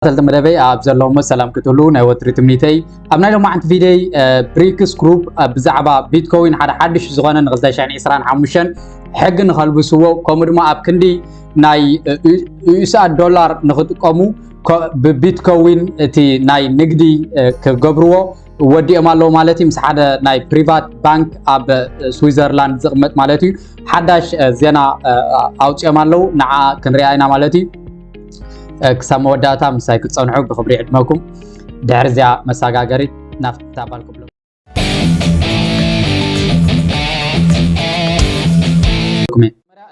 ተከታተልቲ መደበይ ኣብ ዘለኹሞ ሰላም ክትህሉ ናይ ወትሪ ትምኒተይ። ኣብ ናይ ሎማዓንቲ ቪድዮይ፣ እ፣ ብሪክስ ግሩፕ፣ እ፣ ብዛዕባ ቢትኮይን ሓደ ሓድሽ ዝኾነ ን ክልተ ሽሕን ዕስራን ሓሙሽተን ሕጊ ንኸልብስዎ፣ ከምኡ ድማ ኣብ ክንዲ ናይ፣ እ፣ ዩ-፣ ዩኤስኤ ዶላር ንኽጥቀሙ፣ ኮ-፣ ብቢትኮይን እቲ ናይ ንግዲ፣ እ፣ ክገብርዎ ወዲኦም ኣለዉ ማለት እዩ። ምስ ሓደ ናይ ፕሪቫት ባንክ ኣብ፣ እ፣ ስዊዘርላንድ ዝቕመጥ ማለት እዩ። ሓዳሽ፣ እ፣ ዜና፣ እ፣ ኣውጺኦም ኣለዉ። ንዓ ክንሪኣ ኢና ማለት እዩ። እ፣ ክሳብ መወዳእታ ምሳይ ክትጸንሑ ብኽብሪ ይዕድመኩም። ድሕሪ እዚኣ መሰጋገሪት ናብታ ባል ክብሎ።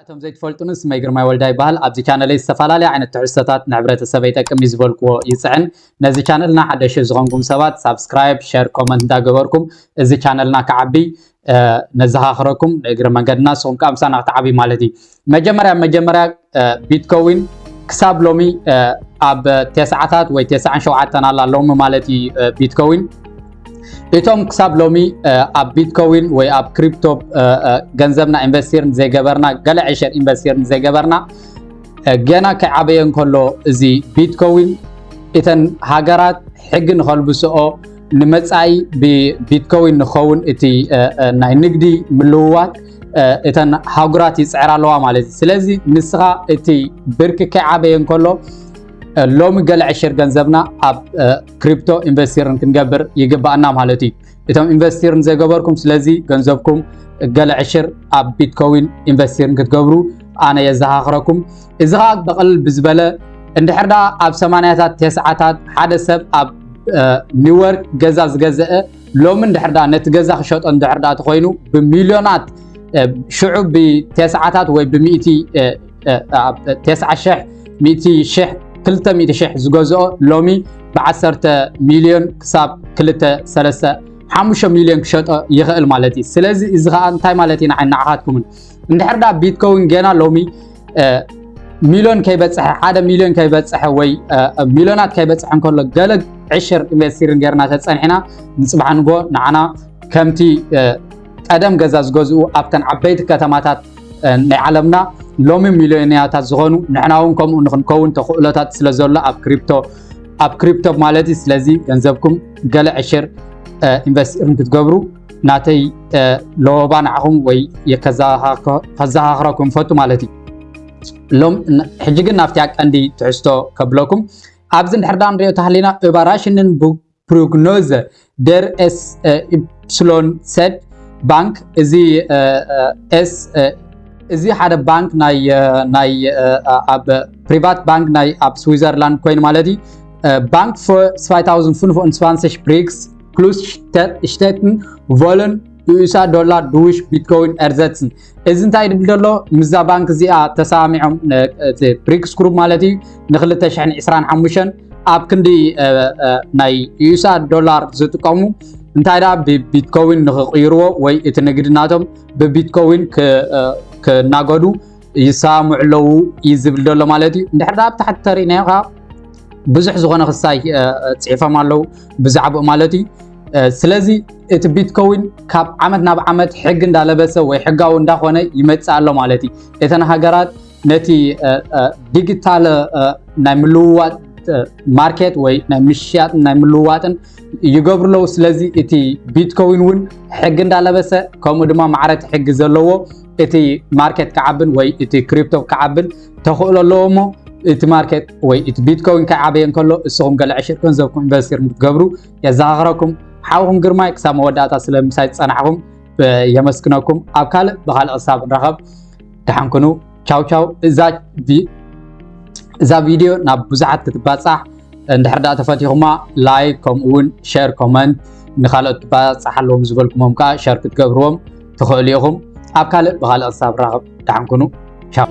እቶም ዘይትፈልጡኒ፣ ስመይ ግርማይ ወልዳ ይበሃል። ኣብዚ ቻነለይ ዝተፈላለየ ዓይነት ትሕዝቶታት ንሕብረተሰብ ይጠቅም እዩ ዝበልክዎ ይጽዕን። ነዚ ቻነልና ሓደሽ ዝኾንኩም ሰባት ሳብስክራይብ፣ ሸር፣ ኮመንት እንዳገበርኩም እዚ ቻነልና ክዓቢ፣ እ፣ ነዘኻኽረኩም። ንእግረ መንገድና ንስኹም ከኣ ምሳና ክትዓብዩ ማለት እዩ። መጀመርያ መጀመርያ፣ እ፣ ቢትኮዊን ክሳብ ሎሚ፣ እ፣ ኣብ ተስዓታት ወይ ተስዓን ሸውዓተን ኣላ ሎሚ ማለት እዩ፣ እ፣ ቢትኮዊን። እቶም ክሳብ ሎሚ፣ እ፣ ኣብ ቢትኮዊን ወይ ኣብ ክሪፕቶ፣ እ፣ እ፣ ገንዘብና ኢንቨስቲር ዘይገበርና፣ ገለ ዕሽር ኢንቨስቲር ዘይገበርና፣ እ፣ ገና ከይዓበየ እንከሎ እዚ ቢትኮዊን፣ እተን ሃገራት ሕጊ ንኸልብስኦ፣ ንመጻኢ ብቢትኮዊን ንኸውን እቲ፣ እ፣ እ፣ ናይ ንግዲ ምልውዋጥ፣ እ፣ እተን ሃጉራት ይጽዕራ ኣለዋ ማለት እዩ። ስለዚ ንስኻ እቲ ብርኪ ከይዓበየ እንከሎ፣ እ፣ ሎሚ ገለ ዕሽር ገንዘብና ኣብ፣ እ፣ ክሪፕቶ ኢንቨስቲርን ክንገብር ይግባኣና ማለት እዩ። እቶም ኢንቨስቲርን ዘይገበርኩም፣ ስለዚ ገንዘብኩም ገለ ዕሽር ኣብ ቢትኮዊን ኢንቨስቲርን ክትገብሩ ኣነ የዘኻኽረኩም። እዚ ኸኣ ብቕልል ብዝበለ፣ እንድሕር ደኣ ኣብ ሰማንያታት፣ ተስዓታት ሓደ ሰብ ኣብ፣ እ፣ ኒውዮርክ ገዛ ዝገዘአ፣ ሎሚ እንድሕር ደኣ ነቲ ገዛ ክሸጦ እንድሕር ደኣ ተኾይኑ፣ ብሚልዮናት፣ እ፣ ሽዑ ብተስዓታት ወይ ብሚእቲ፣ እ፣ እ፣ ኣብ ተስዓ ሽሕ፣ ሚእቲ ሽሕ፣ ክልተ ሚእቲ ሽሕ ዝገዝኦ ሎሚ ብዓሰርተ ሚልዮን ክሳብ ክልተ፣ ሰለስተ፣ ሓሙሽተ ሚልዮን ክሸጦ ይኽእል ማለት እዩ። ስለዚ እዚ ኸኣ እንታይ ማለት እዩ ንዓይ ንዓኻትኩምን? እንድሕር ደኣ ቢትኮዊን ገና ሎሚ፣ እ፣ ሚልዮን ከይበጽሐ፣ ሓደ ሚልዮን ከይበጽሐ ወይ፣ እ፣ ሚልዮናት ከይበጽሐ እንከሎ ገለ ዕሽር ኢንቨስቲርን ጌርና ተጸኒሕና፣ ንጽባሕ ንጎ ንዓና ከምቲ፣ እ፣ ቀደም ገዛ ዝገዝኡ ኣብተን ዓበይቲ ከተማታት፣ እ፣ ናይ ዓለምና ሎሚ ሚልዮንያታት ዝኾኑ፣ ንሕና እውን ከምኡ ንኽንከውን ተኽእሎታት ስለ ዘሎ ኣብ ክሪፕቶ፣ ኣብ ክሪፕቶ ማለት እዩ። ስለዚ ገንዘብኩም ገለ ዕሽር፣ እ፣ ኢንቨስቲርን ክትገብሩ ናተይ፣ እ፣ ለወባ ንዓኹም ወይ የከዛኻኸ-፣ ከዘኻኽረኩም ፈቱ ማለት እዩ። ሎም-፣ ን-፣ ሕጂ ግን ናብቲ ቀንዲ ትሕዝቶ ከብለኩም። ኣብዚ እንድሕር ደኣ ንሪኦ ተሃሊና፣ Überraschungen Prognosen der S-፣ እ፣ Y Z ባንክ፣ እዚ፣ እ፣ እ፣ ኤስ፣ እ፣ እዚ ሓደ ባንክ ናይ፣ እ፣ ናይ፣ እ፣ ኣብ ፕሪቫት ባንክ ናይ ኣብ ስዊዘርላንድ ኮይኑ ማለት እዩ። እ፣ Bank für zweitausendfünfundzwanzig BRICS plus Städten wollen ዩኤስኤ ዶላር ዱሽ ቢትኮዊን ኤርዘትስን። እዚ እንታይ ድብል ዘሎ? ምስዛ ባንክ እዚኣ ተሰማሚዖም፣ ነ-፣ እቲ ብሪክስ ግሩፕ ማለት እዩ፣ ንክልተ ሽሕን ዕስራን ሓሙሽተን ኣብ ክንዲ፣ እ፣ እ፣ ናይ ዩኤስኤ ዶላር ዝጥቀሙ እንታይ ደኣ ብቢትኮዊን ንኽቕይርዎ ወይ እቲ ንግዲ ናቶም ብቢትኮዊን ክ-፣ እ፣ ክናገዱ ይሰማምዑ ኣለዉ እዩ ዝብል ዘሎ ማለት እዩ። እንድሕር ደኣ ኣብ ታሕቲ ተሪእናዮ ከዓ ብዙሕ ዝኾነ ክሳይ፣ እ፣ እ፣ ጽሒፎም ኣለዉ ብዛዕባኡ ማለት እዩ። እ፣ ስለዚ እቲ ቢትኮዊን ካብ ዓመት ናብ ዓመት ሕጊ እንዳለበሰ ወይ ሕጋዊ እንዳኾነ ይመጽእ ኣሎ ማለት እዩ። እተን ሃገራት ነቲ፣ እ፣ እ፣ ዲጂታል፣ እ፣ ናይ ምልውዋጥ፣ እ፣ ማርኬት ወይ ናይ ምሽያጥን ናይ ምልውዋጥን ይገብሩ ኣለዉ። ስለዚ እቲ ቢትኮዊን እውን ሕጊ እንዳለበሰ፣ ከምኡ ድማ ማዕረ እቲ ሕጊ ዘለዎ እቲ ማርኬት ክዓብን ወይ እቲ ክሪፕቶ ክዓብን ተኽእሎ ኣለዎ እሞ፣ እቲ ማርኬት ወይ እቲ ቢትኮዊን ከይዓበየ እንከሎ፣ እስኹም ገለ ዕሽር ገንዘብኩም ኢንቨስቲር ክትገብሩ የዘኻኽረኩም። ሓውኹም ግርማይ፣ ክሳብ መወዳእታ ስለ ምሳይ ዝጸናሕኩም፣ እ፣ የመስግነኩም። ኣብ ካልእ ብኻልእ ክሳብ ንራኸብ፣ ደሓን ኩኑ። ቻው ቻው። እዛ ቪ-፣ እዛ ቪድዮ ናብ ብዙሓት ክትባጻሕ እንድሕር ደኣ ተፈቲኹማ፣ ላይክ፣ ከምኡ እውን ሼር፣ ኮመንት፣ ንኻልኦት ትባጻሕ ኣለዎም ዝበልኩሞም ከኣ ሸር ክትገብርዎም ትኽእሉ ኢኹም። ኣብ ካልእ ብኻልእ ክሳብ ንራኸብ፣ ደሓን ኩኑ። ቻው።